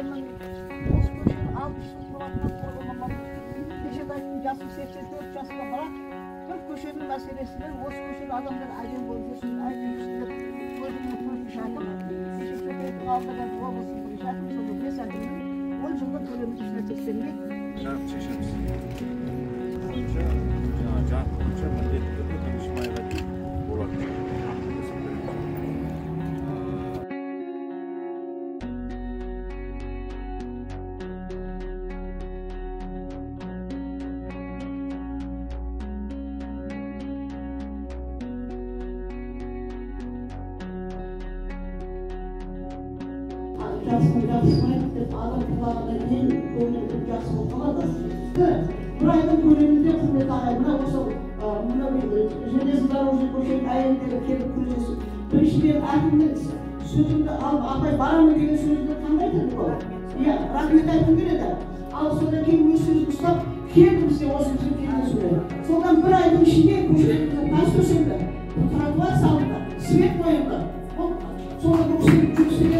сұраймын. Осы көшенің 60 жыл тұрғанына қорғанман. Кеше де айттым, жасым 84 жаста, бірақ бір көшенің мәселесімен осы көшеде адамдар әдемі болып жүрсін, әдемі жүрсін деп өзімнің төртінші әкім, кеше Көкейдің алдында қазір облыстың бірінші әкімі, сонда 5 әкімнің 10 жылда көлемінде ешнәрсе істелмейді. Шарт шешеміз. Бойынша, жаңағы жарық бойынша міндетті түрде 1 майға дейін болады. Жақсыны жақсылайық деп адам құлағына дейін көңілі жақсы болып қалады. Бір айдың көлемінде, құрметті ағай, мына осы мына железнодорожный көшенің әйелдері келіп көшесі. Біріншіден, әкімнің сөзімді алып, апай, барамын деген сөзді қандай тіл бұл? Иә, рахмет айтқым келеді. Ал содан кейін өз сөзін ұстап келді бізге, осы бізге кездесуге. Содан бір айдың ішінде көшелерімізге тас төселді, тротуар салынды, свет қойылды. Бұл сонда бұл кісілер жұмыс істеген.